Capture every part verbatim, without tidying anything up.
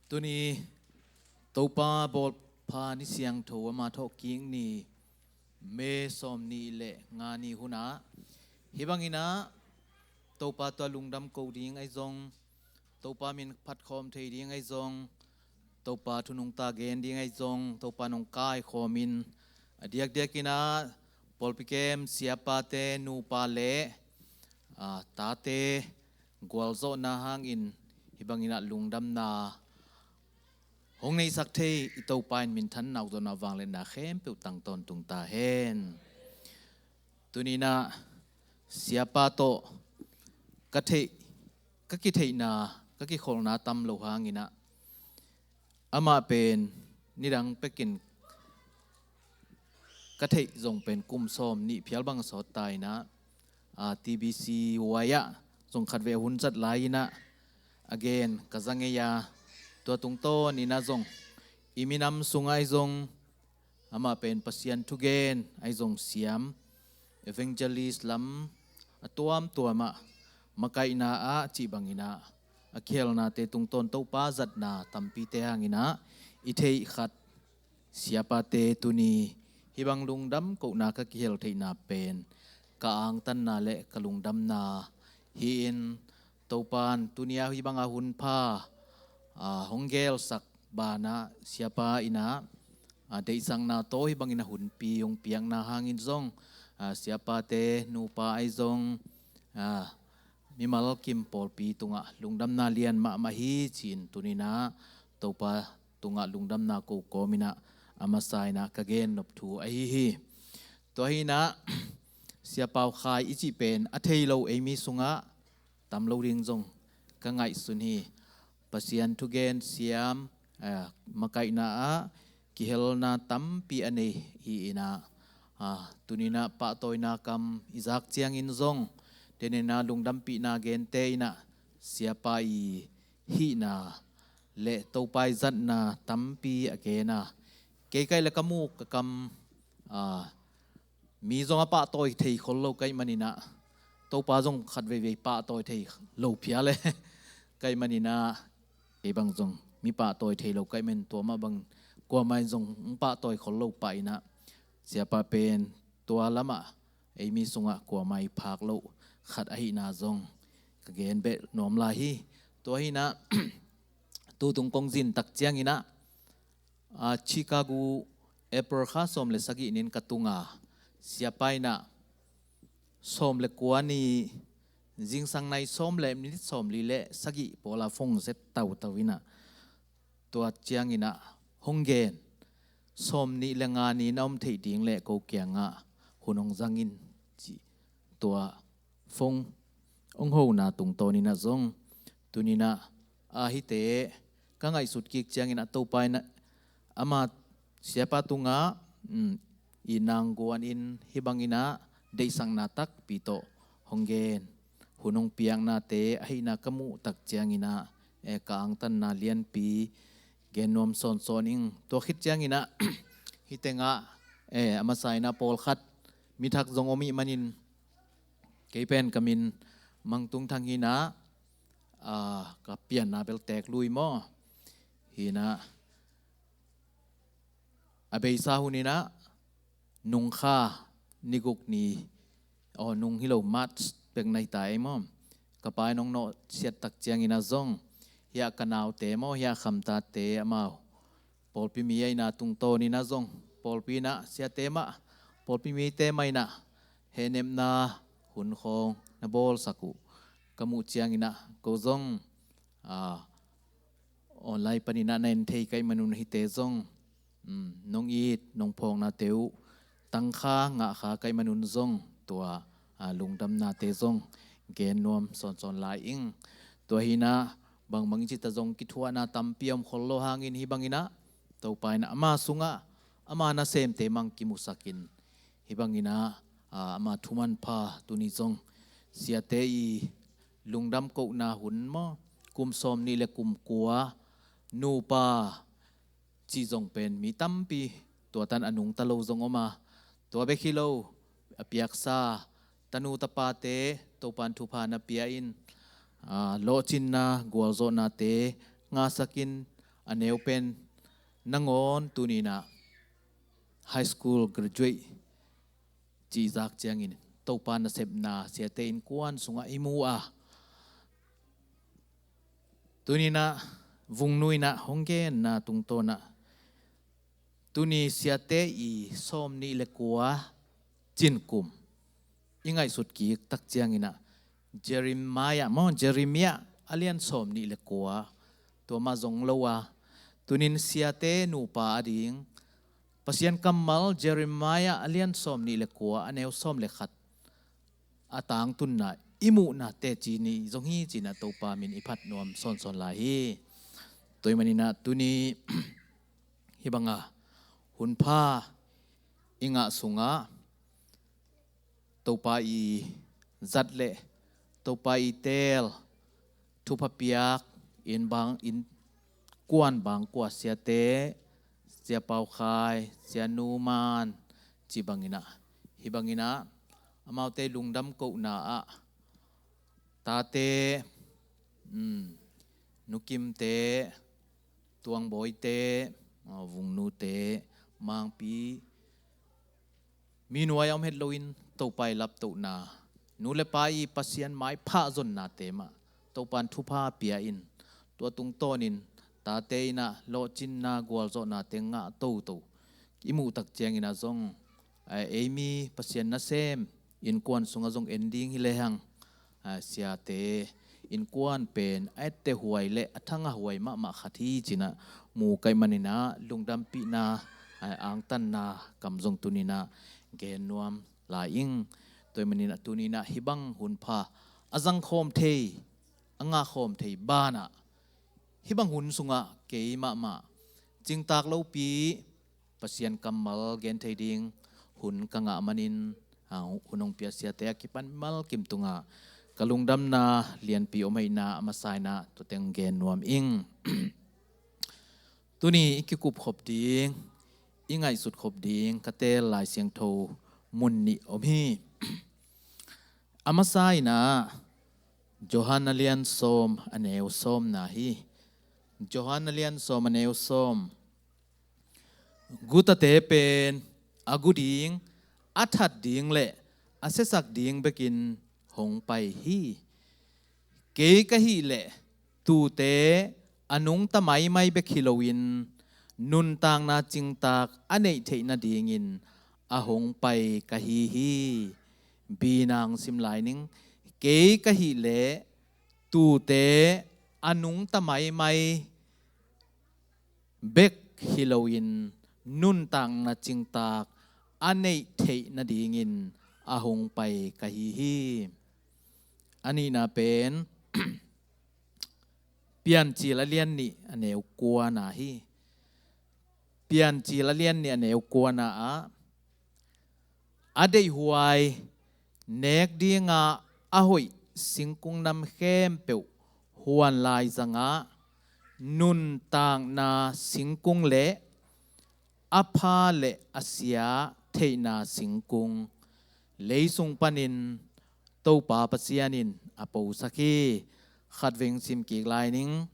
Tuni Topa bawlpha ni siangtho ama thawhkik ni, May sawm nih le nga ni hunah hih banginah Topa tua lungdam ko ding ahi zong, Topa min phatkhawm thei ding ahi zong, Topa thu nungta gen ding ahi zong, Topa nungkai khawmin a diakdiakinah pawlpi kem siapate nupa le tate gualzawhna hangin hih banginah lungdamna hong neihsak thei i Topa in minthanna, aukzawhna, vangliatna khempeuh tang tawntung ta hen. Tuninah siapa tawh ka theih, ka kitheihna, ka kikholhna tam lo hanginah amah pen nidang pekin ka theih zong pen kum sawm nih phial bang a sawt ta inah, T B C Y ah zong khatvei a hun zat lai inah a gen ka za ngei a, tua tungtawn inah zong i minam sungah ahi zong amah pen Pasian thugen ahi zong siam, evangelist lam a tuamtuamah makaihna ah cih banginah a kihelnate tungtawn Topa zatna tampite hanginah i theih khat siapate tuni hih bang lungdam kohna ka kihel theihna pen ka angtanna le ka lungdamna hi-in, Topan tunia hih banga hun pha hong gelsak banah siapa inah deihsakna tawh hih bangin a hunpi hong piakna hangin zong siapate nupa ahi zong mimal kim pawlpi tungah lungdamna lian mahmah hi ci-in tuninah Topa tungah lungdamna ko kawminah a masa inah ka gennop thu ahi hi. Tua hinah Sia Pau Khai i cih pen a thei lo ei mi sungah tam lo ding zong ka ngaihsun hi. Pasian thugen siam, makaihna ah kihelna tampi a nei hi inah, tuninah pahtawina kam i zak ciangin zong teninah lungdampihna gente inah siapa i hihna le Topa i zatna tampi a gen a, kei kaih le ka muk ka kam mi zong a pahtawi thei khol lo kaih maninah Topa zong khat veivei pahtawi thei lo phial e. Kaih maninah kei bang zong mi pahtawi thei lo kaih manin tua mah bang kuamah in zong hong pahtawi khol lo pah inah siapa pen tua lamah ei mi sungah kuamah i phak loh khat ahihna zong ka gen beh nuam lai hi. Tua hinah tutung kong zin tak cianginah Chicago April kha sawm le sagih nin ka tunga siapa inah sawm le kua ni zingsang nai sawm le minit sawm li le sagih pawla phone zet tautau inah tua cianginah hong gen, sawm nih le nga ni na om theih ding le ko kiangah hun hong zangin cih tua phone hong hona tungtawninah zong tuninah a hihte ka ngaihsut kik ciangin a Topa inah ama siapa tungah i nangguan in hih banginah deihsakna takpi tawh hong gen hun hong piaknate ahihna ka muh tak cianginah ka angtanna lianpi gen nuam sawnsawn ing. Tua khit cianginah hih tengah a masa inah pawlkhat mithak zong om ih manin kei pen ka min Mang Tung Thang hinah ka pianna bel Teek Lui maw hinah a beisa huninah nung kha ni guk ni aw nung hi lo March pek na hi ta ei maw. Ka pa in hong nawhsiat tak cianginah zong hiah ka naute maw hiah Kham tate amau pawlpi mi ahihna tungtawninah zong pawlpi inah siate mah pawlpi mite mah inah hehnepna hun khawng na bawlsak uh ka muh cianginah ko zong online paninah na en thei kaih manun hihte zong nong it nong phawknate uh tangkha ngahkha kaih manun zong tua lungdamnate zong gen nuam sawnsawn lai ing. Tua hinah bangbang i cita zong kithuahna tampi a om khol lo hangin hih banginah Topa inah ama sungah ama nasemte mang kimusakin hih banginah ama thumanpha tuni zong siate i lungdam kohna hun maw kum sawm nih le kum kua nupa cih zong pen mi tampi tua tan a nungta lo zong om a, tua bek hi lo a piaksa tanu tapate Topan thupha na pia in lawhcinna gualzawhnate ngahsakin a neu pen nangawn tuni-in ah high school graduate cih zak ciangin Topa nasepna siate innkuan sungah i mu a, tuni-in ah Vungnu in ah hong genna tungtawn ah tuni siate i sawm nih le kua cinkum i ngaihsut kik tak ciangin ah Jeremiah maw, Jeremiah a lian sawm nih le kua, tua mah zong lo a, tuni-in siate nupa ading Pasian kammal Jeremiah a lian sawm nih le kua a neu sawm le khat a tangtunna i muhna teci ni zong hi ci-in ah Topa min i phat nuam sawnsawn lai hi. Tua ahih manin ah tuni hih banga hun pha i ngah sungah Topa i zat le Topa i teel thupha piak inn bang, innkuan bang kua siate, Sia Pau Khai, Sia Nu Man cih bangin ah, hih bangin ah amaute lungdam kohna ah tate, um, Nu Kimte, Tuang Bawite, ah, Vung Nute, Mangpi, mi nuai a om het loin Topa i laptohna, nu le pa i Pasian maipha zonnate mah Topa in thupha pia in, tua tungtawnin tate in ah lawhcinna gualzawhnate ngah toto i muh tak ciangin ah zong, eh, ei mi Pasian nasem innkuan sungah zong en ding hi lehang, ah, siate innkuan pen a etteh huai le a thangah huai mahmah khat hi ci-in ah mu ka hih manin ah lungdampihna, ah, angtanna kam zong tuni-in ah gen nuam lai ing. Tua ahih manin ah tuni-in ah hih bang hun pha a zangkhawm thei, a ngahkhawm thei banah hih bang hun sungah kei mahmah cingtak lopi Pasian kammal gen thei ding hun ka ngah manin, ah, hun hong pia siate a kipan mimal kim tungah ka lungdamna lianpi om ahihna a masa in ah tua teng gen nuam ing. Tuni i kikup khop ding, i ngaihsut khop ding ka teel Lai Siangtho mun nih om hi. A masa in ah Johan a lian sawm a neu sawmna hi. Johan a lian sawm a neu sawm. Gutate pen a gu ding, a that ding le a siasak ding bekin hong pai hi. Kei ka hih leh tuute a nungta maimai bek hi loin nuntakna cingtak a neih theih nadingin a hong pai ka hi hi. Bina hong sim lai ning. Kei ka hih leh tuute a nungta maimai bek hi loin nuntakna cingtak a neih theih nadingin a hong pai ka hi hi. A nihna pen Piancil a lian nih a neu kuana hi. Piancil a lian nih a neu kuana ah a deihhuai nek dinga a hoih singkung nam khempeuh huan laizangah nuntakna singkung le a pha le a sia theihna singkung leisung panin Topa Pasian in a posak hi. Khatvei sim kik lai ning.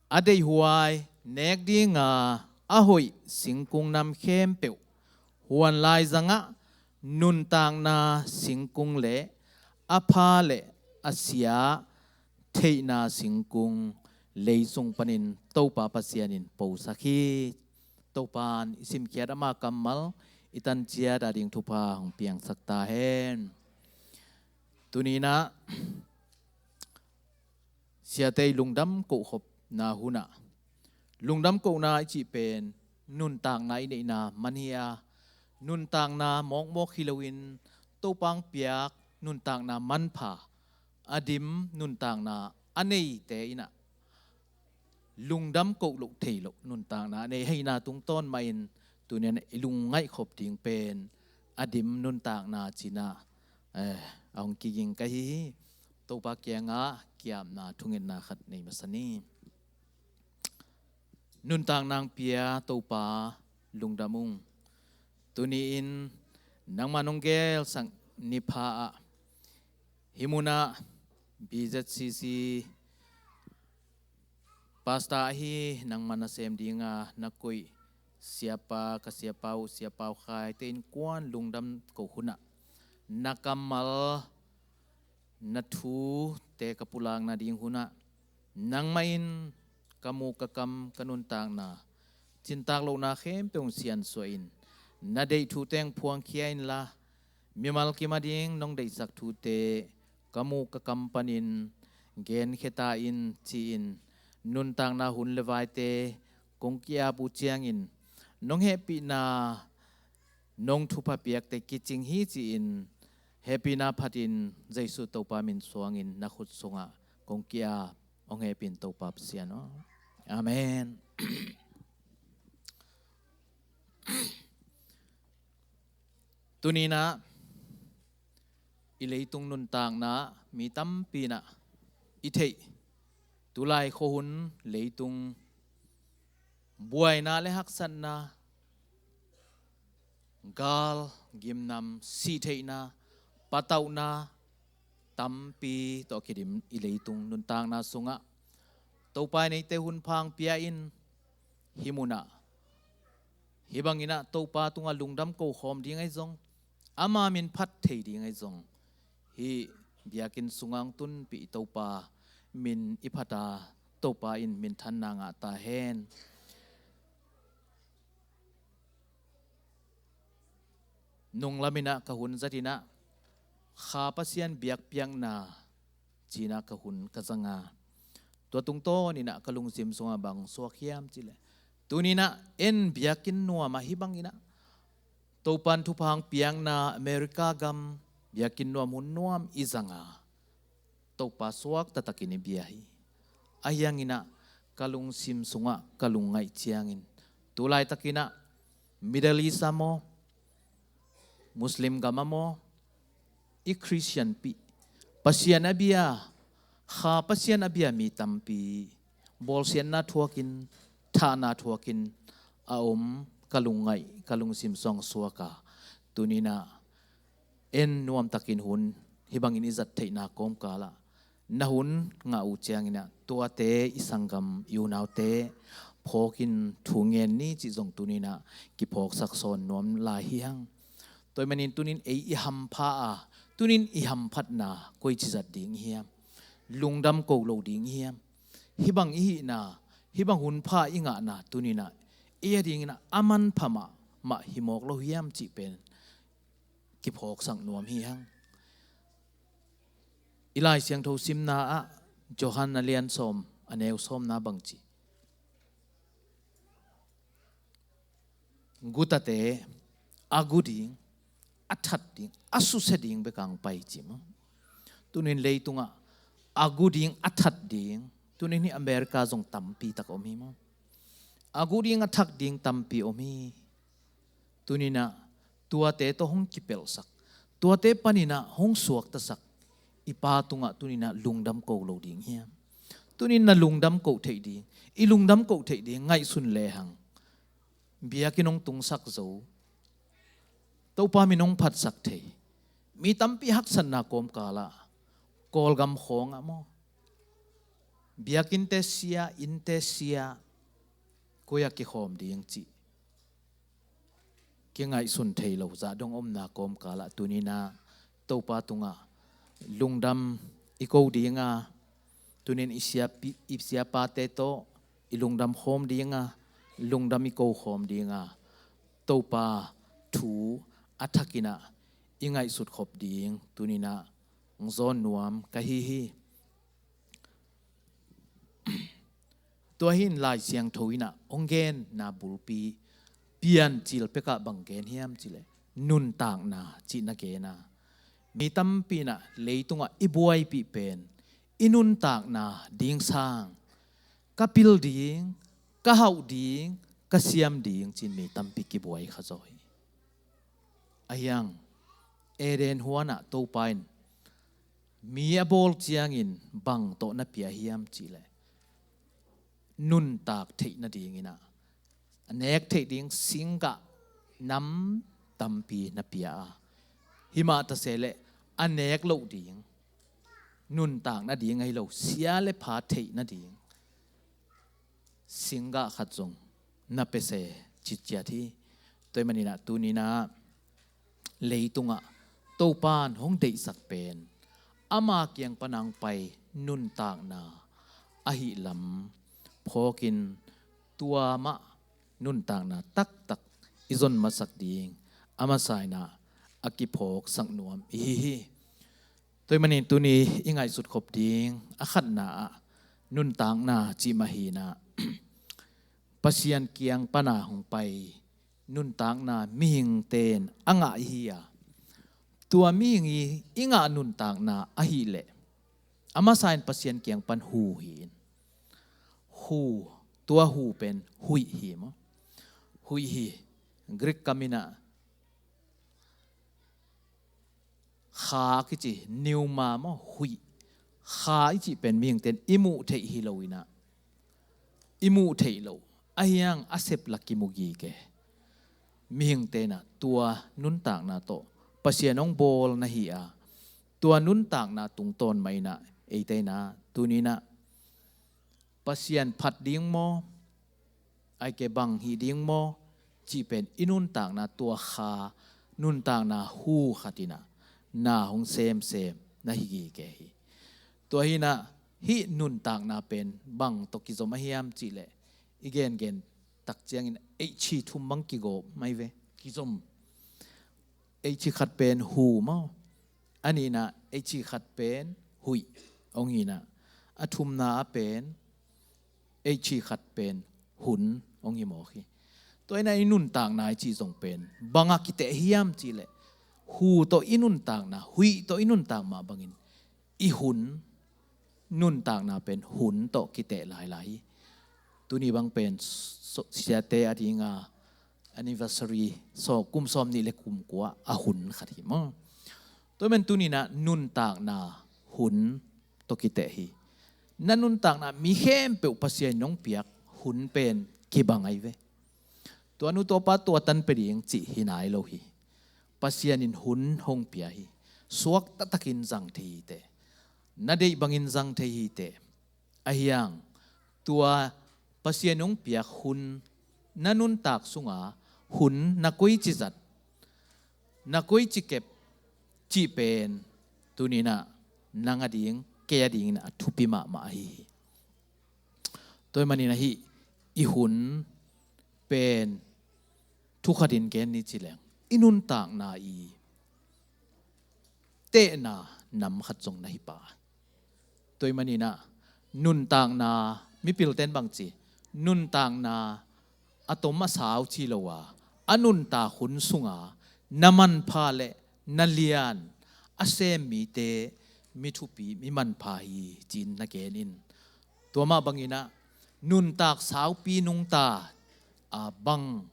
A deihhuai nek dinga a hoih singkung nam khempeuh huan laizangah nuntakna singkung le a pha le a sia theihna singkung leisung panin Topa Pasian in posak hi. Topa in i simkhiat ama kammal i tanciat a ding thupha hong piangsak ta hen. Tuni-in ah siate i lungdam kohkhopna hun ah, lungdam kohna i cih pen nuntakna i neihna man hi a, nuntakna mawkmawk hi loin Topa hong piak nuntakna manpha, a dim nuntakna a neite in ah lungdam koh loh thei loh nuntakna a nei ahihna tungtawn mahin tuni-in i lungngaih khop ding pen a dim nuntakna ci-in ah, eh, a hong kiging ka hi hi. Topa kiangah ki-apna thungetna khat nei masa ni. Nuntakna hong pia Topa, lungdam ung. Tuni-in nangmah nong gelsak ni pha ah hih munah B Z C C Pastor ahi nangmah nasem dinga na koih siapa, ka siapa uh, siapa uh Khai te innkuan lungdam ko hunah na kammal, na thute ka pulakna ding hunah nangmah in ka muk ka kam ka nuntakna, cintak lohna khempeuh hong siansuah in, na deih thute hong phuangkhia inla, mimal kim ading nong deihsak thute ka muk ka kam panin genkhia ta in ci-in, nuntakna hun le vaite kong ki-ap uh ciangin nong hehpihna, nong thupha piakte kicing hi ci-in, hehpihna phatin Jesu Topa min suangin na khut sungah kong ki-ap. Hong hehpih in Topa Pasian aw. Amen. Tuninah i leitung nuntakna mi tampi inah i theih, tulai khuahun leitung buaina le haksatna, gal, gimnam, sihtheihna, patauhna tampi tawh a kidim i leitung nuntakna sungah Topa in eite hunpha hong pia in, hih munah hih banginah Topa tungah lungdam ko khawm ding ahi zong, ama min phat thei ding ahi zong, hih biakinn sungah hong tunpih Topa min i phata, Topa in minthanna ngah ta hen. Nunglam inah ka hun zat inah Kha Pasian biakpiakna ci-inah ka hun ka zanga. Tua tungtawn inah ka lungsim sungah bang suak hiam cihleh, tuninah en biakinn nuamah hih banginah Topan thupha hong piakna America gam biakinn nuam hun nuam i zanga, Topa suak taktakin i bia hi. Ahi hanginah ka lungsim sungah ka lungngaih ciangin, tulaitakinah Middle East ah maw, Muslim gam ah maw, i Khristianpih, Pasian a bia, Kha Pasian a bia mi tampi bawlsiatna thuakin, thahna thuakin a om ka lungngaih, ka lungsim sungah suak a, tuninah en nuamtakin hun hih bangin i zat theihna kawmkalah na hun ngah uh cianginah tuate i sanggam i unaute phawkin thu ngen ni cih zong tuninah kiphawksak sawn nuam lai hi hang. Tua ahih manin tunin ei i hampha a, tunin i hamphatna koici zat ding i hiam? Lungdam ko lo ding i hiam? Hih bang i hihna, hih bang hunpha i ngahna tuninah ei a dinginah a manpha mahmah hi mawk lo hiam cih pen kiphawksak nuam hi hang. I Lai Siangtho simna ah Johan a lian sawm, a neu sawmna bangci, gutate a gu ding, a that ding, a susia ding bek hong pai ci maw? Tunin leitungah a gu ding, a that ding, tunin hih America zong tampi tak om hi maw? A gu ding, a that ding tampi om hi. Tuninah tuate tawh hong kipelhsak, tuate paninah hong suaktasak i Pa tungah tuninah lungdam ko lo ding hiam? Tunin na lungdam ko theih ding, i lungdam ko theih ding ngaihsun lehang, biakinn hong tungsak zo, Topa min hong phatsak thei, mi tampi haksatna kawmkalah, Kawlgam khawngah maw, biakinnte sia, innte sia, koi-ah kikhawm ding cih kingaihsun thei lo zah dong omna kawmkalah tuninah Topa tungah lungdam i ko dinga, tunin i siapi, i siapate tawh i lungdam khawm dinga, lungdam i ko khawm dinga, Topa thu a thakinah i ngaihsut khop ding tuninah hong zawn nuam ka hi hi. Tua hi in Lai Siangtho inah hong genna bulpi Piancil pekah bang gen hiam cihleh nuntakna cih na gen a, mi tampi inah leitungah i buaipih pen i nuntakna ding sang, ka pil ding, ka hauh ding, ka siam ding ci-in mi tampi kibuai kha zaw hi. Ahi hang Eden huanah Topa in mi a bawl ciangin bang tawh na pia hiam cihleh nuntak theih nadinginah a nek theih ding singgah nam tampi na pia a, himah taseleh a nek loh ding, nuntak nading ahi lo, sia le pha theih nading singgah khat zong na pese citciat hi. Tua ahih maninah tuninah leitungah Topan hong deihsak pen ama kiang panang pai nuntakna ahih lam phawkin tua mah nuntakna taktak i zon masak ding a masa inah a kiphawksak nuam i hi hi. Tua ahih manin tuni i ngaihsut khop ding a khatna ah nuntakna cih mah hinah Pasian kiang pana hong pai nuntakna mihingte in a ngah i hi a, tua mihing i i ngah nuntakna ahileh a masa in Pasian kiang pan hu hi in. Hu, tua hu pen huih hi maw? Huih hi. Greek kaminah kha kici, pneuma maw, huih. Kha i cih pen mihingte in i muh theih hi lo inah, i muh theih lo, ahi hang a sep la kimu gige. Mihingte inah tua nuntakna tawh Pasian hong bawl na hi a, tua nuntakna tungtawn mah inah eite inah tuninah Pasian phat ding maw, ahih kei leh bang hih ding maw cih pen i nuntakna tua kha nuntakna hu khat inah na hong semsem na hi gige hi. Tua hinah hih nuntakna pen bang tawh kizom ahiam cih leh i gengen tak ciangin H thum bang kigawp mai ve, kizom. H khat pen hu maw, a nihna H khat pen huih hong hi inah, a thumna a pen H khat pen hun hong hi mawk hi. Tua inah i nuntakna i cih zong pen bangah kiteh hiam cih leh hu tawh i nuntakna, huih tawh i nuntak mah bangin i hun nuntakna pen hun tawh kiteh lailai hi. Tuni bang pen so-, siate a dinga anniversary, so, kum sawm nih le kum kua a hun khat hi maw? Tua ahih manin tuninah nuntakna hun tawh kiteh hi. Na nuntakna mi khempeuh Pasian in hong piak hun pen kibang ahi ve. Tua nu tua pa tua tan pia ding cih hi nai lo hi. Pasian in hun hong pia hi. Suak taktakin zang thei hi teh, na deih bangin zang thei hi teh, ahi hang tua Pasian hong piak hun na nuntak sunga hun na koici zat, na koici kep cih pen tuninah nang a ding, kei a dingin a thupi mahmah ahi hi. Tua ahih manin ahi i hun pen thu khatin gen ni ci leng i nuntakna i tehna nam khat zong na hi pah. Tua ahih maninah nuntakna, mipilten bang ci, nuntakna a tom a sau ci lo a, a nuntak hun sunga na manpha le na lian a sem mite mi thupi, mi manpha hi ci-in na gen in. Tua mah banginah nuntak saupi nungta a bang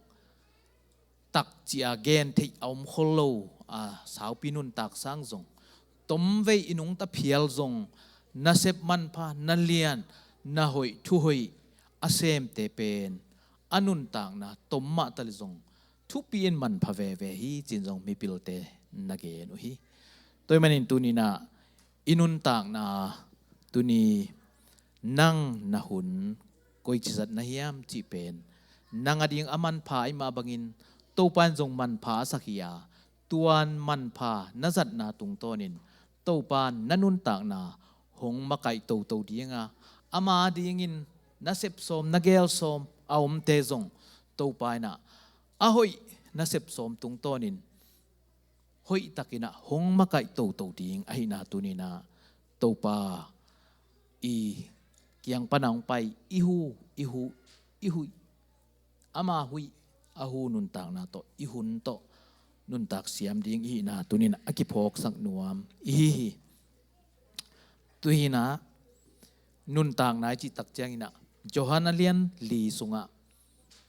tak ci-a gen theih a om khol lo a saupi nuntak sang zong, tomvei i nungta phial zong, na sep manpha, na lian, na hoih, thuhoih a semte pen a nuntakna tom mah tali zong thupi in manpha veve hi ci-in zong mipilte na gen uh hi. Tua ahih manin tuninah i nuntakna tuni nang na hun koici zat na hiam cih pen nang a ding a manpha ahih mah bangin Topa in zong manpha a sak hi a, tuan manpha na zatna tungtawnin Topa in na nuntakna hong makaih toto dinga, ama dingin na sepsawm, na gelsawm a omte zong Topa inah a hoih na sepsawm tungtawnin hoihtakinah hong makaih toto ding ahihna tuninah Topa i kiang pana hong pai i hu, i hu, i huih, ama huih, a hu nuntakna tawh, i hun tawh nuntak siam ding ihihna tuninah a kiphawksak nuam i hi hi. Tuhinah nuntakna i cih tak cianginah Johan a lian li sungah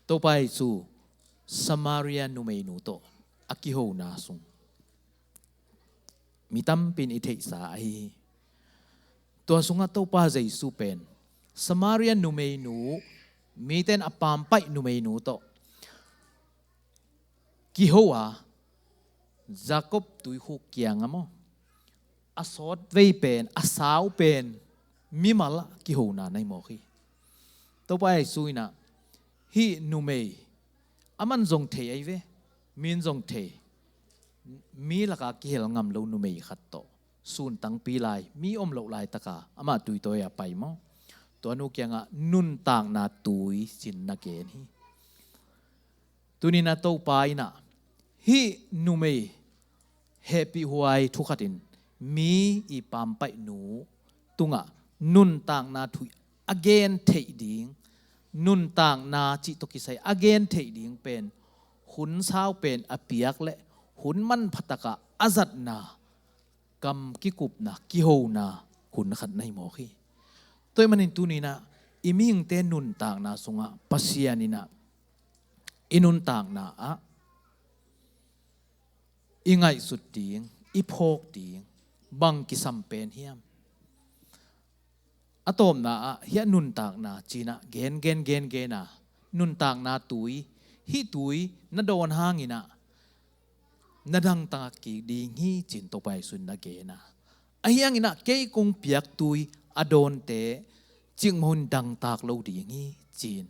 Topa Jesu Samaria numeinu tawh a kihona sung mi tampi in i theihsa ahi hi. Tua sungah Topa Jesu pen Samaria numeinu, mite in a pampaih numeinu tawh kiho a, Jacob tuikhuk kiangah maw, a sawtvei pen, a sau pen mimal ah kihona na hi mawk hi. Topa Jesu in ah hih numei, aman zong thei ahi ve, min zong thei, mi lakah kihel ngam lo numei khat tawh sun tangpi lai, mi om loh laitaka amah tuitawi-a pai maw, tua nu kiangah nuntakna tui ci-in na gen hi. Tuni-in ah Topa in ah hih numei hehpihhuai thu khat in mi i pampaihnu tungah nuntakna tui a gen theih ding, nuntakna cih tawh kisai a gen theih ding pen hun sau pen a piak le hun manphatakah a zatna, kam kikupna, kihona hun khat na hi mawk hi. Tua ahih manin tuni-in ah i mihingte nuntakna sungah Pasian in ah i nuntakna ah i ngaihsut ding, i phawk ding bang kisam pen hiam? A tawpna ah hih nuntakna ci-in ah gen gen gen gen a, nuntakna tui, hih tui na dawn hangin ah na dangtak kik ding hi ci-in Topa Jesu in na gen a. Ahi hangin ah kei kong piak tui a dawnte cikmah hun dangtak lo ding hi ci-in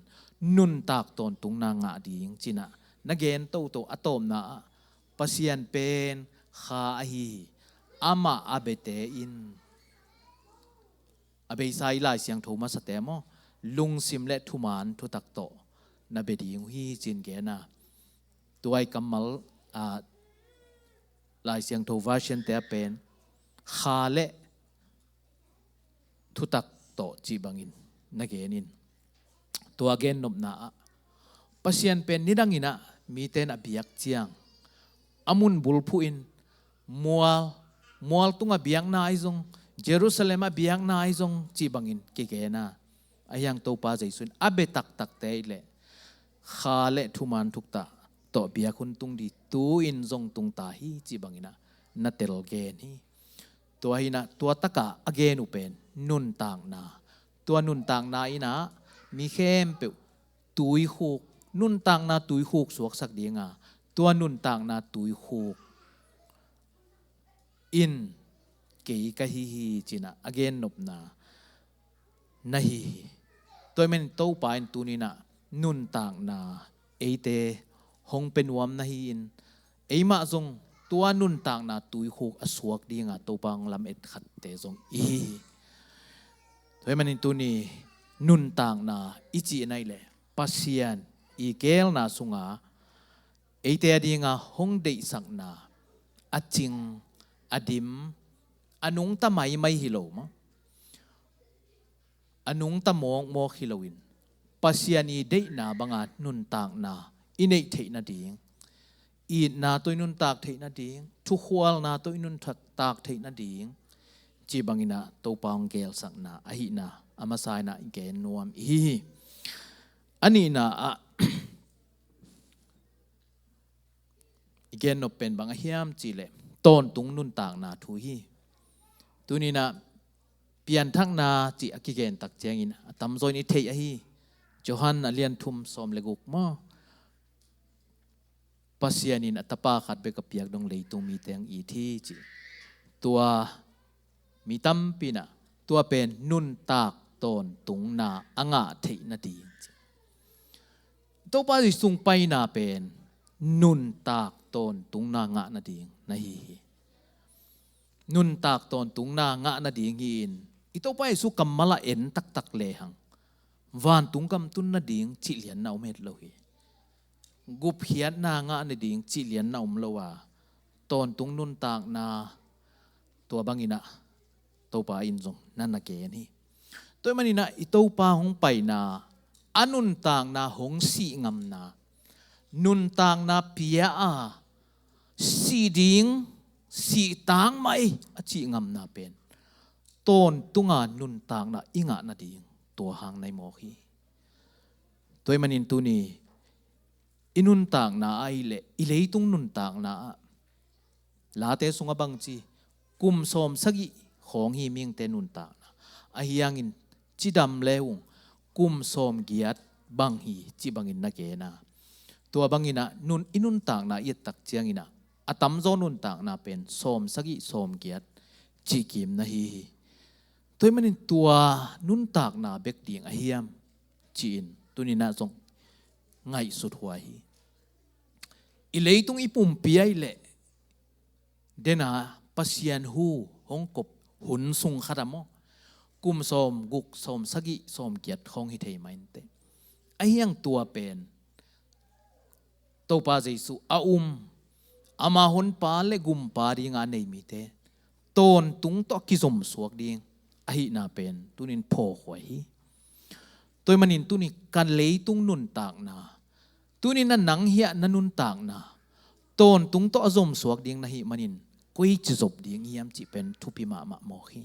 nuntak tawntungna ngah ding ci-in ah na gen toto. A tawpna ah Pasian pen kha ahi hi. Amah a biate in, a beisa i Lai Siangtho masate maw, lungsim le thuman thutak tawh na bia ding uh hi ci-in gen a. Tua i kammal, ah, Lai Siangtho version-te ah pen kha le thutak tawh cih bangin na gen in, tua gennopna ah Pasian pen nidangin ah mite in a biak ciang a mun bulphuh in mual, mual tungah biakna ahi zong, Jerusalem ah biakna ahi zong cih bangin kigen a. Ahi hang Topa Jesu in a bia taktakte ahih leh kha le thuman thutak tawh biak hun tung ding, tu-in zong tung ta hi cih bangin ah na tel gen hi. Tua hi-in ah tua takah a gen uh pen nuntakna, tua nuntakna in ah mi khempeuh tuikhuk, nuntakna tuikhuk suaksak ding a, tua nuntakna tuikhuk in kei ka hi hi ci-in ah a gennopna na hi hi. Tua ahih manin Topa in tuni-in ah nuntakna eite hong pia nuam na hi-in, eimah zong tua nuntakna tuikhuk a suak ding a Topa hong lamet khatte zong i hi hi. Tua ahih manin tuni nuntakna i cihna ahih leh Pasian i geelna sungah eite a dinga hong deihsakna a cing, a dim, a nungta maimai hi lo maw, a nungta mawkmawk hi loin, Pasian i deihna banga nuntakna i neih theih nading, itna tawh i nuntak theih nading, thukhualna tawh i nuntak theih nading cih bangin ah Topa hong geelsakna ahihna a masa-in ah i gen nuam i hi hi. A nihna ah i gennop pen bang a hiam cih leh tawntung nuntakna thu hi. Tuni-in ah pianthakna cih a kigen tak ciangin a tamzaw in i theih ahi, Johan a lian thum sawm le guk maw, Pasian in a Tapa khat bek a piak dong leitung mite hong it hi ci. Tua mi tampi in ah tua pen nuntak tawntungna a ngah theih nading ci. Topa Jesu hong paina pen nuntak tawntungna ngah nading na hi hi. Nuntak tawntungna ngah nading hi-in, i Topa Jesu kammal a en taktak lehang vantung gam tun nading cih lianna om het lo hi. Gupkhiatna ngah nading cih lianna om lo a, tawntung nuntakna, tua bangin ah Topa in zong na na gen hi. Tua ahih manin ah i Topa hong paina, a nuntakna hong sih ngamna, nuntakna pia a, sih ding, sih tangmai a cih ngamna pen tawntunga nuntakna i ngah nading tua hang na hi mawk hi. Tua ahih manin tuni i nuntakna ahih leh i leitung nuntakna ah, Late sungah bang ci, kum sawm sagih khawng hi mihingte nuntakna. Ahi hangin cidam le ung kum sawm giat bang hi cih bangin na gen a. Tua bangin ah nun, i nuntakna i et tak ciangin ah a tamzaw nuntakna pen sawm sagih sawm giat cih kim na hi hi. Tua ahih manin tua nuntakna bek ding a hiam? ci-in tuninah zong ngaihsut huai hi. I leitung i pumpi ahih leh dena Pasian hu hong kop hun sung khat a maw, kum sawm guk, sawm sagih, sawm giat khawng hi thei mah inteh. Ahi hang tua pen Topa Jesuh a um, ama honpa le gumpa dinga a nei mite tawntung tawh a kizomsuak ding ahihna pen tunin phawk huai hi. Tua ahih manin tuni ka leitung nuntakna, tunin a nang hiah na nuntakna tawntung tawh a zomsuak ding na hih manin koici zop ding hiam cih pen thupi mahmah mawk hi.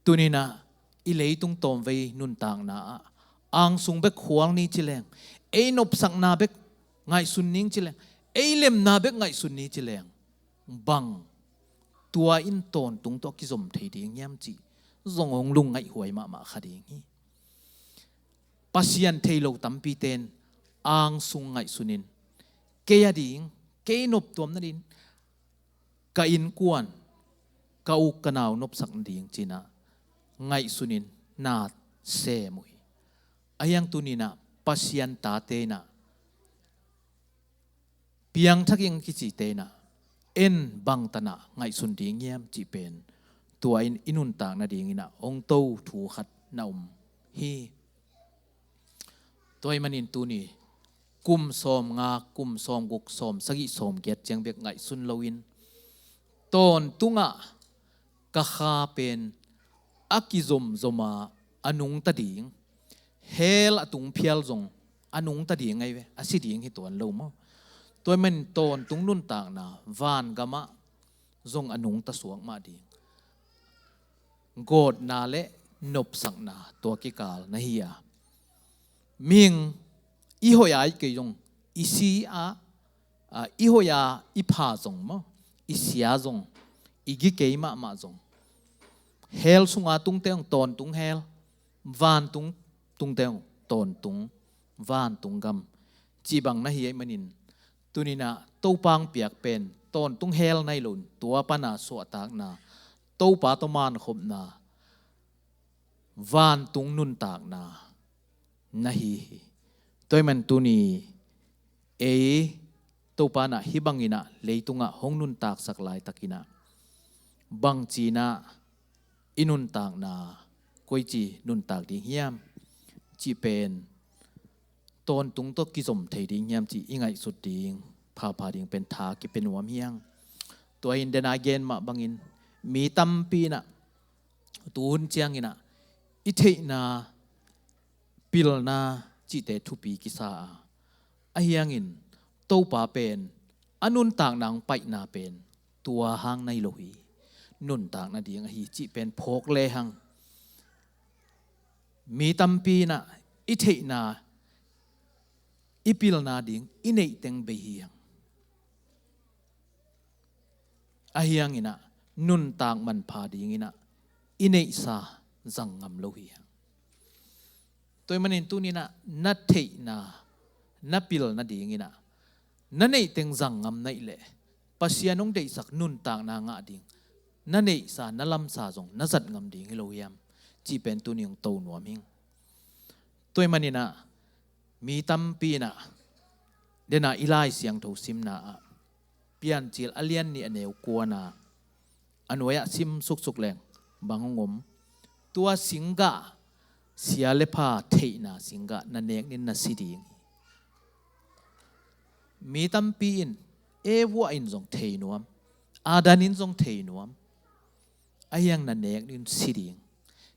Tuninah i leitung tawmvei nuntakna ah angsung bek khual ni ci leng, ei nopsakna bek ngaihsun ning ci leng, ei lemna bek ngaihsun ni ci leng, bang tua in tawntung tawh kizom thei ding hiam cih zong hong lungngaih huai mahmah kha ding hi. Pasian thei lo tampite'n angsung ngaihsunin, kei a ding, kei noptuam nading, ka innkuan, ka u ka nau nopsak nading cinah ngaihsunin na sem uh hi. Ahi hang tuninah Pasian tate inah piangthak ing kicite inah en bangtanah ngaihsun ding hiam cih pen tua in i nuntak nadinginah hong to thu khat na om hi. Tua ahih manin tuni kum sawm nga, kum sawm guk, sawm sagih, sawm giat ciang bek ngaihsun loin tawntungah ka kha pen a kizomzoma a nungta ding, hell a tung phial zong a nungta ding ahi ve, a si ding hi tuan lo maw. Tua ahih manin tawntung nuntakna vangamah zong a nungta suak mah ding. Gawtna le nopsakna tua kikal na hi a, mihing i hoih a i kei zong, i si a, a, i hoih a i pha zong maw, i sia zong, i gi kei mahmah zong, hell sunga tungte zong tawntung hell, vantung tungte zong tawntung vantung gam cih bang na hi ahih manin tuninah Topa hong piak pen tawntung hell na hi loin tua pana suahtakna, Topa tawh mankhopna, vantung nuntakna na hi hi. Tua ahih man tuni ei Topa inah hih banginah leitungah hong nuntaksak laitakinah bangci inah i nuntakna koici nuntak ding hiam cih pen tawntung tawh kizom thei ding hiam cih i ngaihsut ding phapha ding pen tha kipia nuam hi hang. Tua in dena gen mah bangin mi tampi inah tuhun cianginah i theihna pilna cihte thupi kisa a, ahi hangin Topa pen a nuntakna hong paihna pen tua hang na hi lo hi. Nuntak nading ahi cih pen phawk lehang mi tampi inah i theihna, i pilna ding i neih teng bei hi hang. Ahi hanginah nuntak manpha dinginah i neihsa zang ngam lo hi hang. Tua ahih manin tuninah na theihna, na pilna dinginah na neih teng zang ngam na hih leh Pasian hong deihsak nuntakna ngah ding na neihsa, na lamsa zong na zat ngam ding hi lo hiam cih pen tuni hong to nuam hing. Tua ahih maninah mi tampi inah dena i Lai Siangtho simna ah Piancil a lian nih a neu kuana a nuai-ah sim suksuk leng bang hong om? Tua singgah, sia le pha theihna singgah na nek nin na si ding hi. Mi tampi in, Eva in zong thei nuam, Adam in zong thei nuam, ahi hang na nek nin si ding.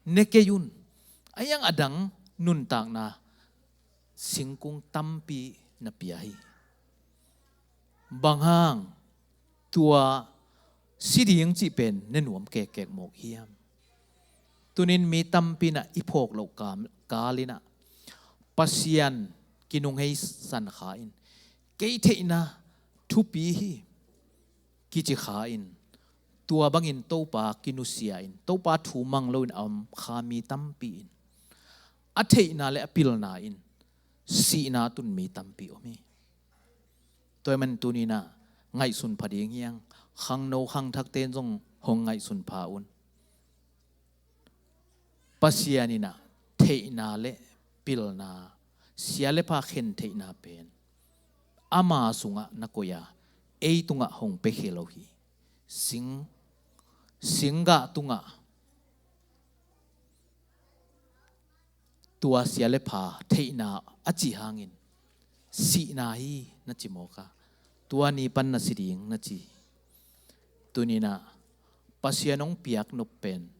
Ne kei un, ahi hang a dang nuntakna singkung tampi na pia hi. Bang hang tua si ding cih pen ne nuam kekkek mawk hiam? Tunin mi tampi inah i phawk loh kal, kal inah Pasian kinungheisan kha in, kei theihna thupi hi kici kha in, tua bangin Topa kinusia in, Topa thu mang loin a om kha mi tampi in, a theihna le a pilna in sihna tun mi tampi om hi. Tua ahih man tuninah ngaihsun pha ding hi hang. Khangno khangthakte in zong hong ngaihsun pha un. Pasian inah theihna le pilna, sia le pha khen theihna pen ama sungah na koih a, ei tungah hong pia khia lo hi. Sing, singgah tungah tua sia le pha theihna a cih hangin sihna hi na ci mawk a, tua ni pan na si ding na ci hi. Tuni-in ah Pasian hong piak nop pen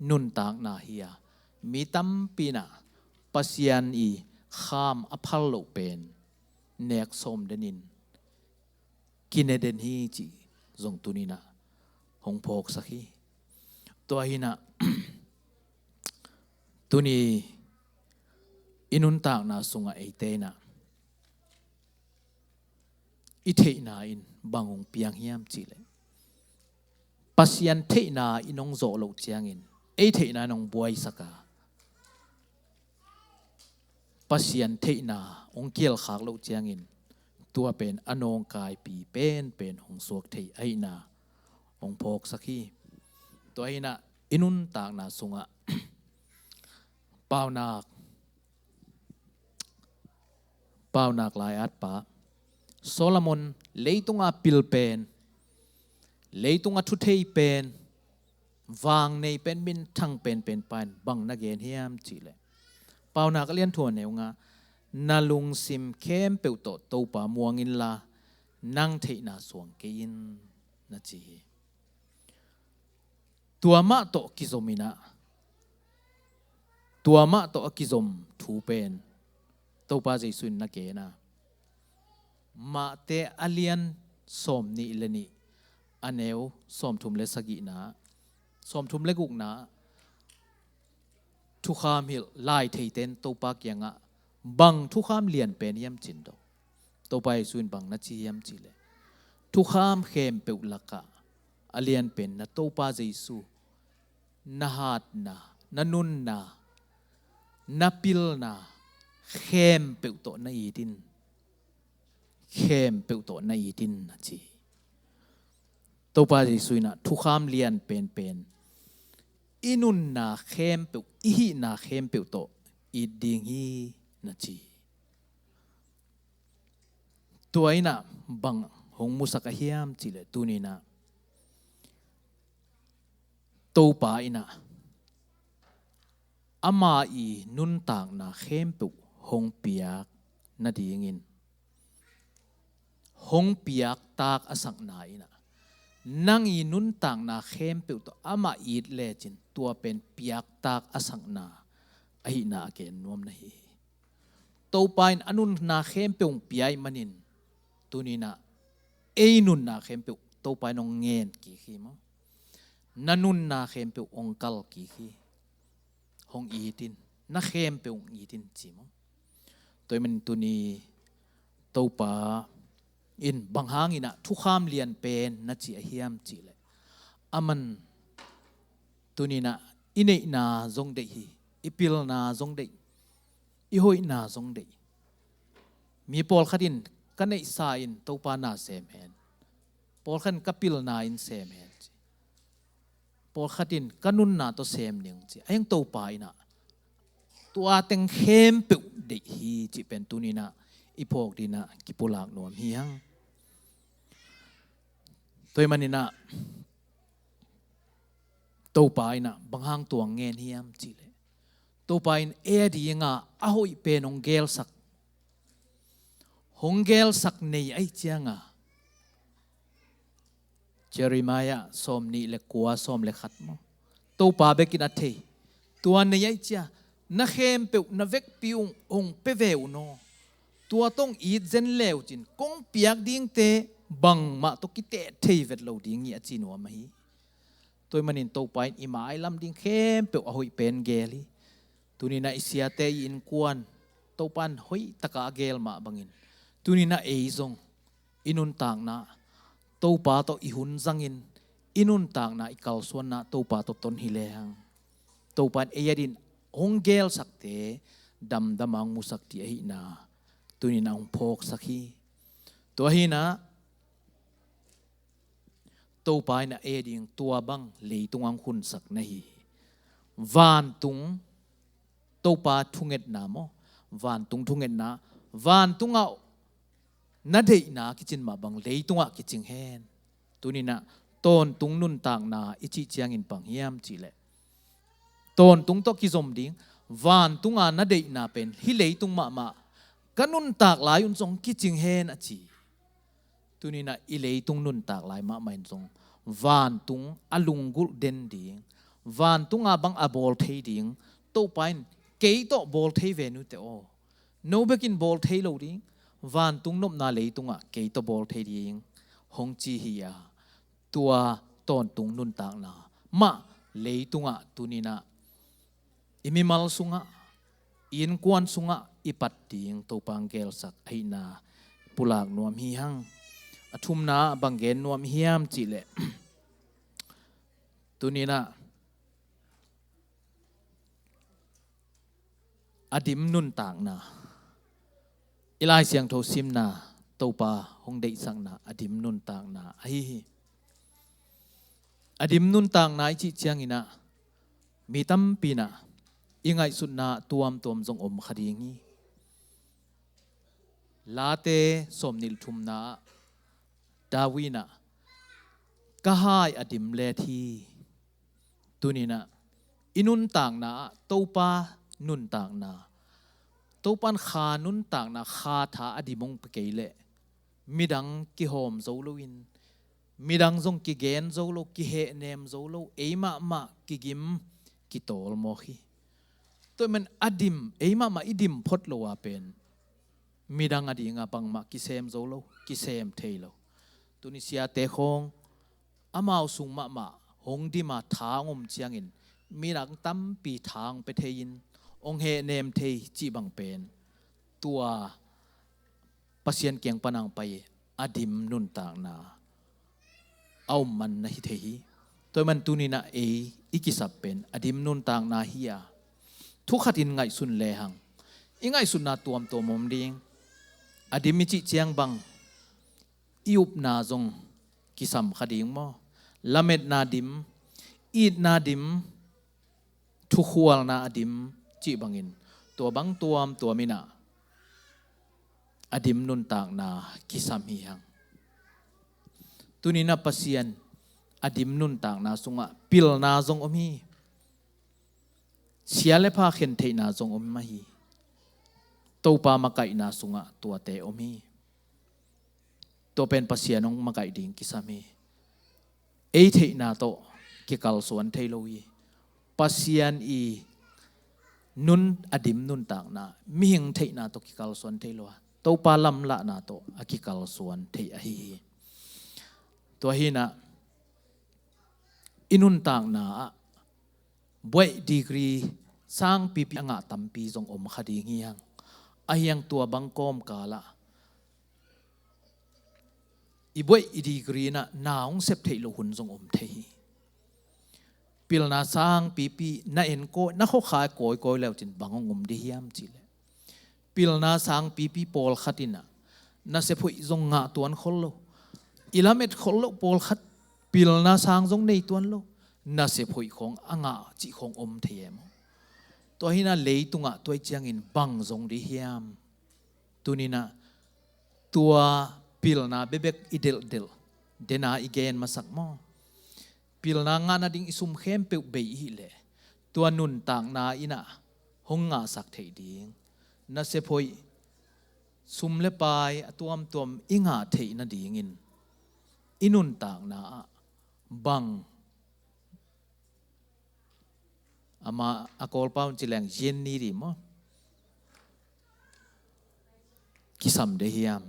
nuntakna hi a, mi tampi in ah Pasian i kham a phal loh pen nek sawm denin kine den hi cih zong tuni-in ah hong phawksak hi. Tua hi-in ah tuni i nuntakna sungah eite in ah i theihna in bang hong piang hiam cih leh, Pasian theihna in hong zawh loh ciangin ei theihna in hong buaisak a, Pasian theihna hong kialkhak loh ciangin tua pen a nawngkaipi penpen hong suak thei ahihna hong phawksak hi. Tua hi-in ah i nuntakna sungah Paunak, Paunak lai-atpa Solomon, leitunga pil pen, leitunga thuthei pen, vang nei pen, minthang penpen pa in bang na gen hiam cih leh, Paunak a lian thum a neu nga, na lungsim khempeuh tawh Topa muang inla, nang theihna suang kei in, na ci hi. Tua mah tawh kizom in ah, tua mah tawh a kizom thu pen Topa Jesu in na gen a, Mate a lian sawm nih le nih, a neu sawm thum le sagihna, sawm thum le gukna, thukham hilh lai theite in Topa kiangah bang thukham lian pen hiam cin dong, Topa Jesu in bang na ci hiam cih leh, thukham khempeuh lakah a lian pen na Topa Jesu na hatna, na nunna, na pilna khempeuh tawh na it in, khempeuh tawh na it in, na ci hi. Topa Jesu in ah thukham lian penpen i nunna khempeuh, i hihna khempeuh tawh it ding hi, na ci hi. Tua in ah bang hong musak a hiam cih leh, tuni-in ah Topa in ah ama i nuntakna khempeuh hong piak nadingin, hong piaktak a sakna in ah, nang i nuntakna khempeuh tawh amah it lecin tua pen piaktak a sakna ahihna a gen nuam na hi hi. Topa in a nunna khempeuh hong pia ahih manin, tuni-in ah ei nunna khempeuh Topa in hong ngen kik hi maw. Na nunna khempeuh hong kal kik hi. Hong it in, na khempeuh hong it in ci maw. Tua ahih manin tuni Topa in bang hangin ah thukham lian pen na ci a hiam cih leh, aman tuni-in ah i neihna zong deih hi, i pilna zong deih, i hoihna zong deih. Mi pawlkhat in ka neihsa in Topa na sem hen, pawlkhat in ka pilna in sem hen ci, pawlkhat in ka nunna tawh sem ning ci. Ahih hang Topa in ah tua teng khempeuh deih hi cih pen tuni-in ah i phawk dingin ah kipulak nuam hi hang. Tua ahih manin ah Topa in ah bang hang tua ngen hiam cih leh, Topa in ei a dinga a hoih pen hong gelsak, hong gelsak nei ahih cianga, Jeremiah sawm nih le kua, sawm le khat maw, Topa bekin a thei. Tua nei ahih cia na khempeuh na vekpi-in hong pia ve un aw. Tua tawh hong it zen le uh cin kong piak dingte bangmah tawh kiteh thei vet lo ding hi, a ci nuam ahi. Tua ahih manin Topa in i mailam ding khempeuh a hoih pen gel hi. Tuni-in ah i siate i innkuan Topa in hoih taka a gel mah bangin, tuni-in ah ei zong i nuntakna Topa tawh i hun zangin, i nuntakna i kalsuanna Topa tawh ton hi lehang, Topa in ei a dingin hong gelsakte damdam a hong musak ding ahihna tuni-in ah hong phawksak hi. Tua hi-in ah Topa in ah ei a ding tua bang leitung a hong hunsak na hi hi. Vantung Topa thungetna maw, Vantung thungetna, vantungah na deihna kicin mah bang leitungah kicing hen. Tuninah tawntung nuntakna i cih ciangin bang hiam cihleh, tawntung tawh kizom ding, vantunga na deihna pen hih leitung mahmah ka nuntak lai un zong kicing hen a ci. Tuninah i leitung nuntak lai mahmah in zong vantung a lunggulh den ding, vantunga bang a bawl thei ding, Topa in kei tawh bawl thei ve nute aw. No bekin bawl thei lo ding, vantung nopna leitungah kei tawh bawl thei ding hong ci hi a, tua tawntung nuntakna mah leitungah tuninah i mimal sungah, i innkuan sungah i pat ding Topa hong gelsak ahihna pulak nuam hi hang. A thumna ah bang gen nuam hiam cihleh, tuninah a dim nuntakna, i Lai Siangtho simna, Topa hong deihsakna a dim nuntakna ahi hi. A dim nuntakna i cih cianginah mi tampi inah i ngaihsutna tuamtuam zong om kha ding hi. Late sawmnih le thumna ah David inah, ka hai a dim let hi. Tuninah i nuntakna ah Topa nuntakna, Topa in kha nuntakna, kha tha a dim hong pia kei leh midang kihawm zo loin, midang zong kigen zo lo, kihehnem zo lo, ei mahmah kigim, kitawl mawk hi. Tua ahih man a dim, ei mahmah i dim phot lo a pen midang a dinga bangmah kisem zo lo, kisem thei lo. Tuni siate khawng amau sung mahmah hong dima tha hong om ciangin midang tampi tha hong pia thei-in hong hehnem thei cih bang pen tua Pasian kiang pan hong pai a dim nuntakna a om man na hi thei hi. Tua ahih man tuninah ei i kisap pen a dim nuntakna hi a, thu khatin ngaihsun lehang i ngaihsutna tuamtuam om ding. A dim i cih ciang bang, i upna zong kisam kha ding maw? Lametna dim, itna dim, thukhualna a dim cih bangin tua bang tuamtuam inah a dim nuntakna kisam hi hang. Tuninah Pasian a dim nuntakna sungah pilna zong om hi. Sia le pha khen theihna zong om mah hi. Topa makaihna sungah tuate om hi. Tua pen Pasian hong makaih ding kisam hi. Ei theihna tawh kikalsuan thei lo hi. Pasian i nun a dim nuntakna mihing theihna tawh kikalsuan thei lo a, Topa lamlahna tawh a kikalsuan thei ahi hi. Tua hinah i nuntakna ah buaih degree sangpipi a ngah tampi zong om kha ding hi hang. Ahi hang tua bang kawmkal ah i buaih i degree inah na hong sep theih loh hun zong om thei hi. Pilna sangpipi na en kawi, na khokha kawikawi leucin bang hong om dih hiam cihleh, pilna sangpipi pawlkhat inah nasep hoih zong ngah tuan khol lo. I lamet khol loh pawlkhat pilna sang zong nei tuan lo. Nasep hoih khawng a ngah cih khawng om thei e maw? Tua hinah leitungah tua i ciangin bang zong dih hiam? Tuninah tua pilna bekbek i delhdelh dena i gen masak maw? Pilna ngah nading i sum khempeuh bei i hih leh tua nuntakna inah hong ngahsak theih ding. Nasep hoih, sum le pai a tuamtuam i ngah theih nadingin i nuntakna ah bang, amah a Kawlpau in ci leng yen ni dih maw? Kisam dih hiam?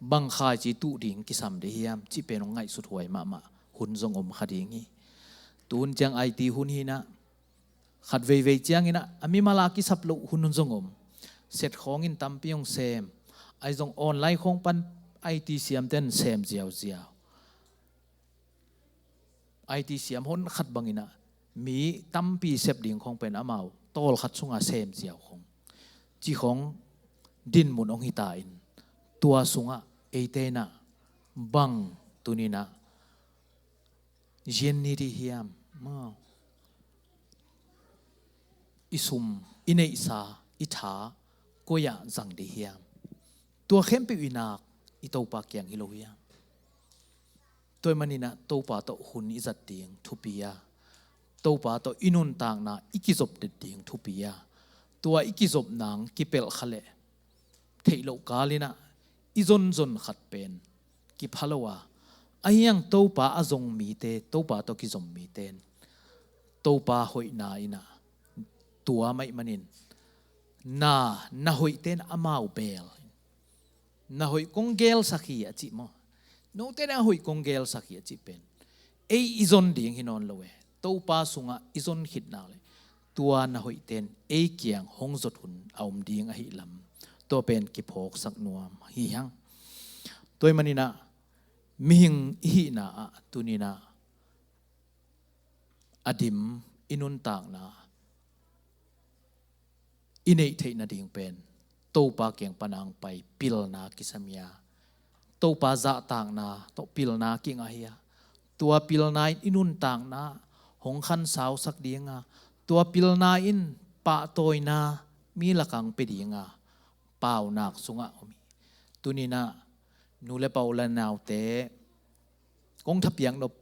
Bang khaici tuh ding kisam dih hiam cih pen hong ngaihsut huai mahmah hun zong om kha ding hi. Tun ciang I T hun hinah khat veivei cianginah a mimal a kisap loh hun zong om. Set khawngin tampi hong sem. Ahi zong online khawng pan I T siamten sem ziauziau. I T siam hon khat banginah mi tampi sep ding khawng pen amau tawlkhat sunga sem ziau khawng, ci khawng dinmun hong hita in, tua sungah eite inah bang tuninah yen ni dih hiam? Maw, i sum, i neihsa, i tha koi-ah zang dih hiam? Tua khempeuh i nak i Topa kiang hi lo hiam? Tua ahih maninah Topa tawh hun i zat ding thupi a, Topa tawh i nuntakna i kizop det ding thupi a, tua i kizop nang kipelh kha leh theih loh kalinah i zonzon khat pen kipha lo a, ahiang Topa a zong mite, Topa tawh kizom mite in Topa hoihna inah tua maih manin na, na hoihte in amau beel. Na hoih kong geelsak hi a cih maw? Note na hoih kong geelsak hi a cih pen ei i zon ding hi nawn lo e. Topa sungah i zon khitna le tua na hoihte in ei kiang hong zot hun a om ding ahi lam, tua pen kiphawksak nuam hi hang. Tua ahih maninah mihing i hihna ah tuninah a dim i nuntakna i neih theih nading pen Topa kiang panang pai pilna kisam hi a, Topa zahtakna tawh pilna kingah hi a, tua pilna in i nuntakna hong khansausak ding a, tua pilna in pahtawina mi lakang pe ding a, paunak sungah om hi. Tuninah nu le pa u le naute, kong thapiak nop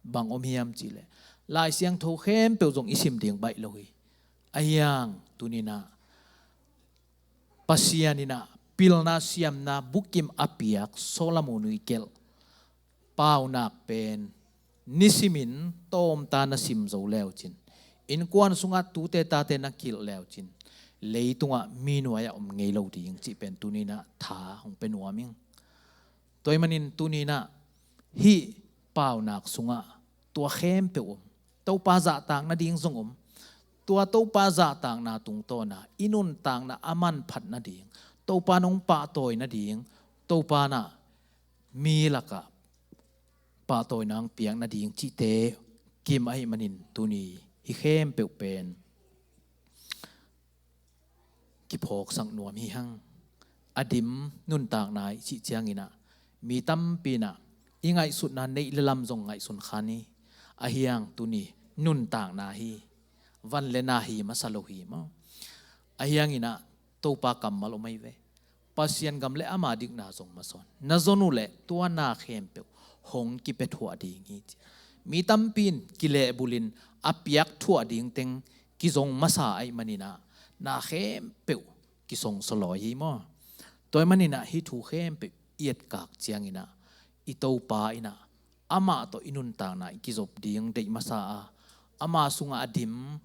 bang om hiam cihleh, Lai Siangtho khempeuh zong i sim ding baih lo hi. Ahiang tuninah Pasian inah pilna siamna bukim a piak Solomon i gelh paunak pen nisimin tawmta na sim zo leucin, innkuan sungah tute tate na kilh leucin, leitungah mi nuai-ah om ngei lo ding cih pen tuninah tha hong pe nuam ing. Tua ahih manin tuninah hih paunak sungah tua khempeuh om, Topa zahtak nading zong om. Tua Topa zahtakna tungtawna i nuntakna a manphat nading, Topa nong pahtawi nading, Topa nah mi lakah pahtawina hong piak nading cihte kim ahih manin tuni hih khempeuh pen kiphawksak nuam hi hang. A dim nuntakna i cih cianginah mi tampi inah i ngaihsutna neih le lam zong ngaihsun khan hi. Ahiang tuni nuntakna hi, van le na hi masa lo hi maw? Ahianginah Topa kammal om ahi ve. Pasian gam le ama dikna zong masawn na zon uh leh tua na khempeuh hong kipia thuah ding hi ci. Mi tampi in kilehbulin a piak thuah ding teng kizong masa ahih maninah na khempeuh kisong sawlawi hi maw? Tua ahih maninah hih thu khempeuh i etkak cianginah i Topa inah amah tawh i nuntakna i kizop ding deih masa a, ama sungah a dim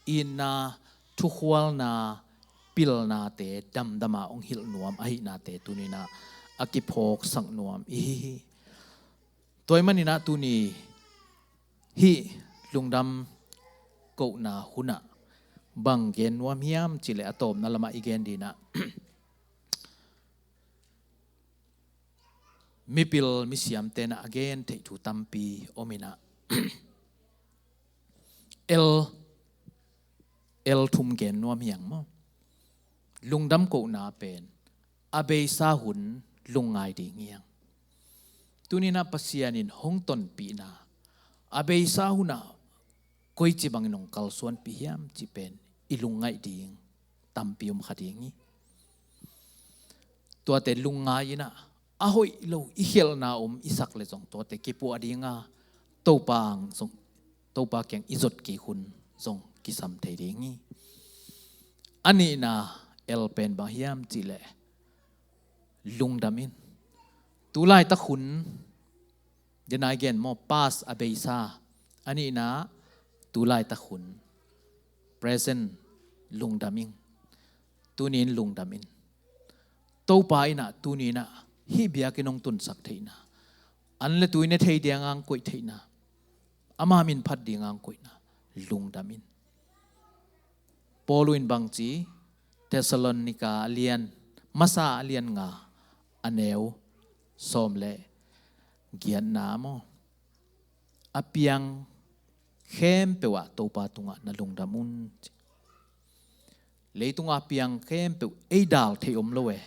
itna, thukhualna, pilnate damdama hong hilh nuam ahihnate tuninah a kiphawksak nuam i hi hi. Tua ahih maninah tuni hih lungdam kohna hunah bang gen nuam hiam cihleh a tawpna lamah i gen dinah mipil misiamte nah a gen theih thu tampi om inah el, el thum gen nuam hiang maw? Lungdam kohna pen a beisa hun lungngai ding hiang. Tuninah Pasian in hong tonpihna a beisa hunah koici bangin hong kalsuanpih hiam cih pen i lungngaih ding tampi om kha ding hi. Tuate lungngai inah a hoih lo i khialhna om i sak le zong tuate kipuah ding a, Topa ang zong, Topa kiang i zot kik hun zong kisam thei ding hi. A nihna el pen bang hiam cihleh lungdam in. Tulaitak hun, denai gen maw, past a beisa, a nihna tulaitak hun, present lungdam in. Tunin lungdam in. Topa inah tuninah hih biakinn hong tunsak theihna, an le tui ne thei dinga hong koih theihna, ama min phat dinga hong koihna lungdam in. Paul in bangci, Thessalonika a lian masa a lian nga a neu sawm le giatna maw? A piang khempeuh ah Topa tungah na lungdam un. Leitunga piang khempeuh ei dal thei om lo e.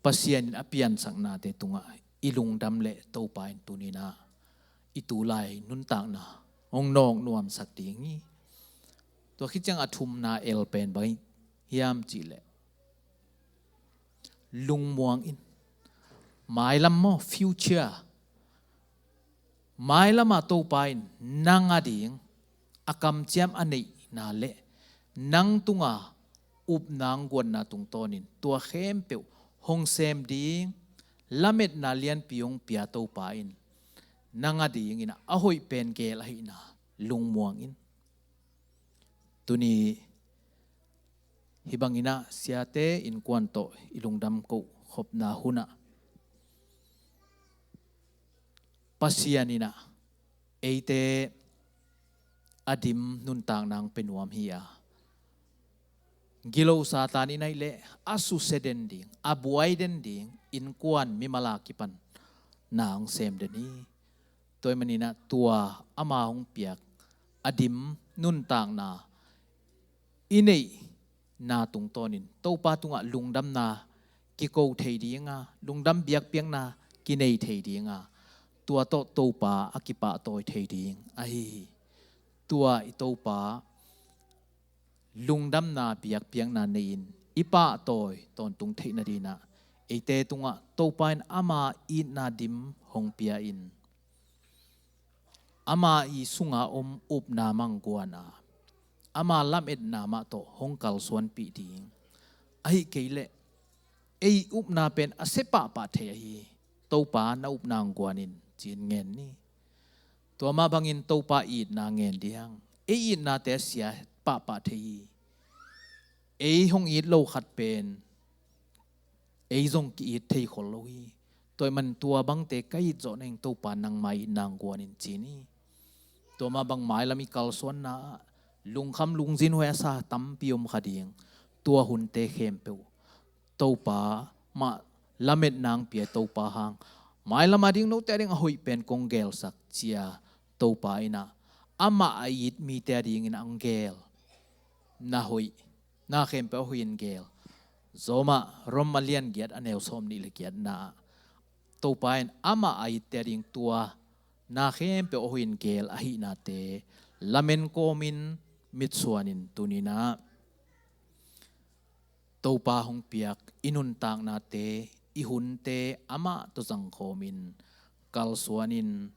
Pasian in a piansaknate tungah i lungdam leh Topa in tuninah i tulai nuntakna hong nawk nuamsak ding hi. Tua khit ciang a thumna el pen bang hi. hiam cihleh, lungmuang in. Mailam maw, future, mailamah Topa in nang ading a kamciam a neihna le nang tunga upna hong guanna tungtawnin tua khempeuh hong sem ding, lametna lianpi hong pia Topa in nang adingin a hoih pen geel ahihna lungmuang in. Tuni hih bangin ah siate innkuan tawh i lungdam koh khopna hunah Pasian in ah eite a dim nuntakna hong pia nuam hi a, gilo Satan in ahih leh a susia den ding, a buai den ding innkuan mimal a kipan na hong sem den hi. Tua ahih manin ah tua ama hong piak a dim nuntakna i neihna tungtawnin Topa tungah lungdamna kiko thei ding a, lungdam biakpiakna kinei thei ding a, tua tawh Topa a kipahtawi thei ding ahi hi. Tua i Topa lungdamna biakpiakna nei-in i pahtawi tawntung theih nadingin ah eite tungah Topa in ama itna dim hong pia in, ama i sunga om upna mah hong guan a, ama lametna mah tawh hong kalsuanpih ding. Ahih kei leh ei upna pen a sia pahpah thei ahi hi. Topa, na upna hong guan in, ci-in ngen ni. Tua mah bangin Topa itna ngen ding. Ei itnate a sia pahpah thei hi. Ei hong it lo khat pen ei zong ki-it thei khol lo hi. Tua ahih manin tua bangte ka it zawh nading Topa, nangma itna hong guan in, ci ni. Tua mah bang mailam i kalsuanna ah lungkham lungzinhuai a sa tampi om kha ding. Tua hunte khempeuh Topa mah lametna hong pia Topa hang, mailam ading note ading a hoih pen kong geelsak, ci-a Topa in ah amah a it mite adingin ah hong geel na hoih, na khempeuh a hoih in geel. Zawmah Rom a lian giat a neu sawm nih le giatna ah Topa in amah a itte ading tua na khempeuh a hoih in geel ahihnate lamen kawmin mitsuanin tuni-in ah Topa hong piak i nuntaknate, i hunte amah tawh zangkhawmin kalsuanin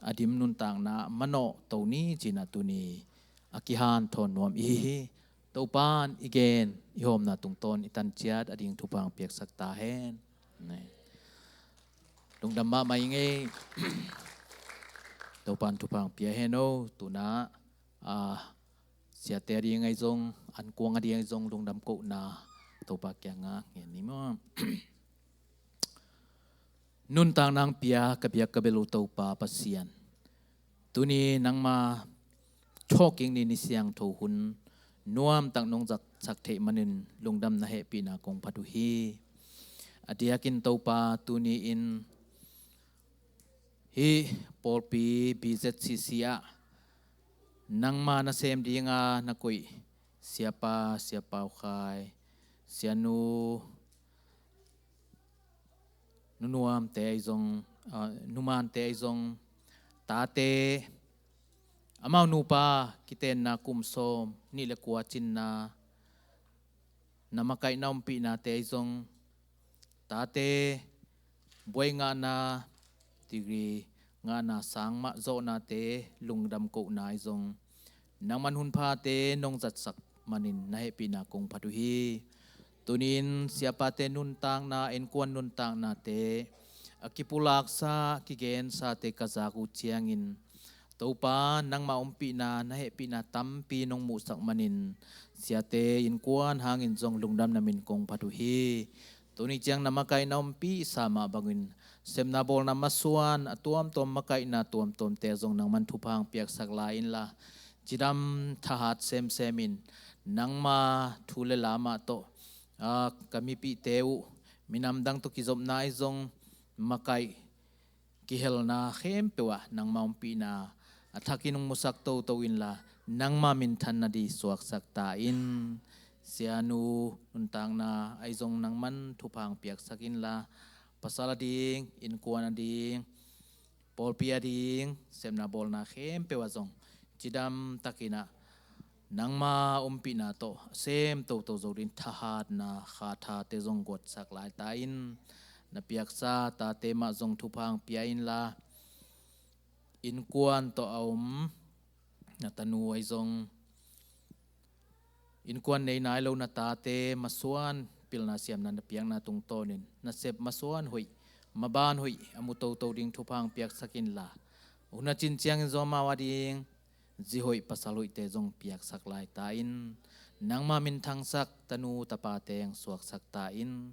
a dim nuntakna manawh to ni, ci-in ah tuni a kihanthawn nuam ihi hi. Topa in i gen i hawmna tungtawn i tan ciat ading thupha hong piaksak ta hen. Lungdam mahmah ing ei. Topa in thupha hong pia hen o. Tu-in ah, ah, siate ading ahi zong, ankuang ading ahi zong lungdam kohna Topa kiangah ngen ni maw. Nuntakna hong pia ka biak ka bel uh Topa Pasian, tuni nangma thawhkik ni, ni siangtho hun nuamtak nong zatsak theih manin lungdamna hehpihna kong phat uh hi. A diakin Topa, tuni-in hih pawlpi B Z C C ah nangma nasem dinga na koih Siapa, Sia Pau Khai, Sianu, Nu Nuamte ahi zong, ah, Nu Mante ahi zong, tate, amau nupa kitenna kum sawm nih le kua cinna, na makaihna ompihnate ahi zong, tate buai ngahna, degree ngahna sang mah zawhnate lungdam kohna ahi zong, nangman hunphate nong zatsak manin na hehpihna kong phat uh hi. Tuni-in siapate nuntakna, innkuan nuntaknate a kipulaksa, kigensate ka zak uh ciangin, Topa, nangma ompihna, na hehpihna tampi nong muhsak manin siate innkuan hangin zong lungdamna min kong phat uh hi. Tuni ciang na makaihna ompihsa mah bangin, sepna bawlna masuan a tuamtuam, makaihna tuamtuamte zong nangman thupha hong piaksak lai inla, cidam thahat semsemin nangma thu le la mah tawh, a, ka mipihte uh minam dang tawh kizopna ahi zong, makaih kihelna khempeuh ah nangma ompihna a thakin hong musak toto inla, nangma minthan nading suaksak ta in. Sianu nuntakna ahi zong nangman thupha hong piaksak inla, pasal ading, innkuan ading, pawlpi ading, sepna bawlna khempeuh ah zong cidam takin ah Nangma ompihna tawh a sem toto zo ding thahatna khathate zong guatsak lai ta in, na piaksa tate mah zong thupha hong pia inla, innkuan tawh a om na tanu ahi zong, innkuan nei nai lo na tate masuan pilna siamna na piakna tungtawnin nasep masuan hoih, maban hoih a mu toto ding thupha hong piaksak inla, hun a cin ciangin zong amau ading zi hoih pasal hoihte zong piaksak lai ta in, nangma minthangsak tanu tapate hong suaksak ta in.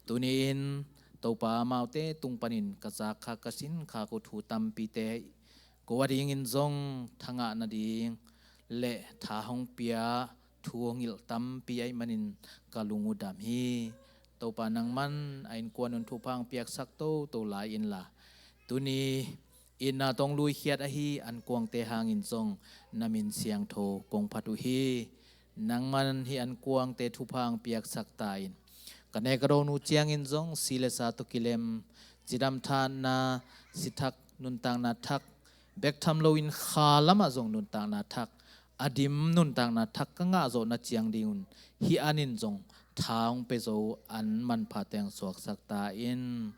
Tuni-in Topa, amaute tung panin ka zak khak ka sin khak uh thu tampite ko adingin zong thangah nading le tha hong pia thu hong hilh tampi ahih manin ka lung uh dam hi. Topa, nangman a innkuan un thupha hong piaksak toto lai inla, tuni itna tawh hong luikhiat ahi ankuangte hangin zong na min siangtho kong phat uh hi. Nangman hih ankuangte thupha hong piaksak ta in. Ka nek ka dawn uh ciangin zong si le sa tawh kilem, cidam thahatna, sithak nuntakna thak bek tham loin kha lamah zong nuntakna thak, a dim nuntakna thak ka ngah zawhna ciang dingun hih an in zong tha hong pia zo an manphate hong suaksak ta in.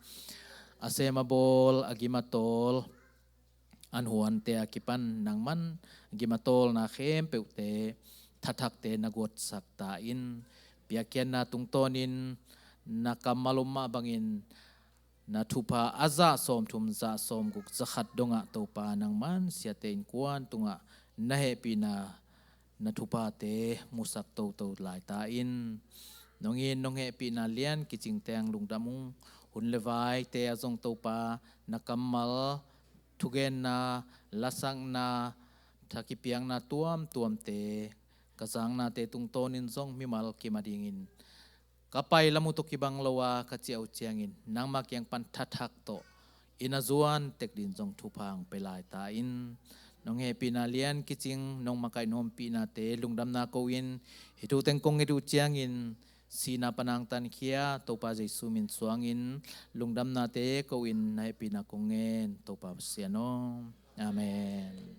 A sem a bawl, a gim a tawl, an huante a kipan nangman gim a tawlna khempeuhte thathakte na guatsak ta in. Piakkhiatna tungtawnin na kammal om mah bangin na thupha a zah sawmthum, zah sawmguk, zah khat dongah Topa, nangman siate innkuan tungah na hehpihna, na thuphate musak toto lai ta in. Nong it nong hehpihna lian kicingte hong lungdam ung. Hun le vaite ah zong Topa, na kammal, thugenna, lasakna, tha kipiakna tuamtuamte, ka zaknate tungtawnin zong mimal kim adingin ka pai lam uh tawh kibang lo a ka ciah uh ciangin nangma kiang pan thathak tawh i na zuan tek ding zong thupha hong pia lai ta in. Nong hehpihna lian kicing, nong makaih nong ompihnate lungdamna ko-in hih thu teng kong nget uh ciangin sihna pan hong tankhia Topa Jesu min suangin lungdamnate ko-in na hehpihna kong ngen, Topa Pasian aw. Amen.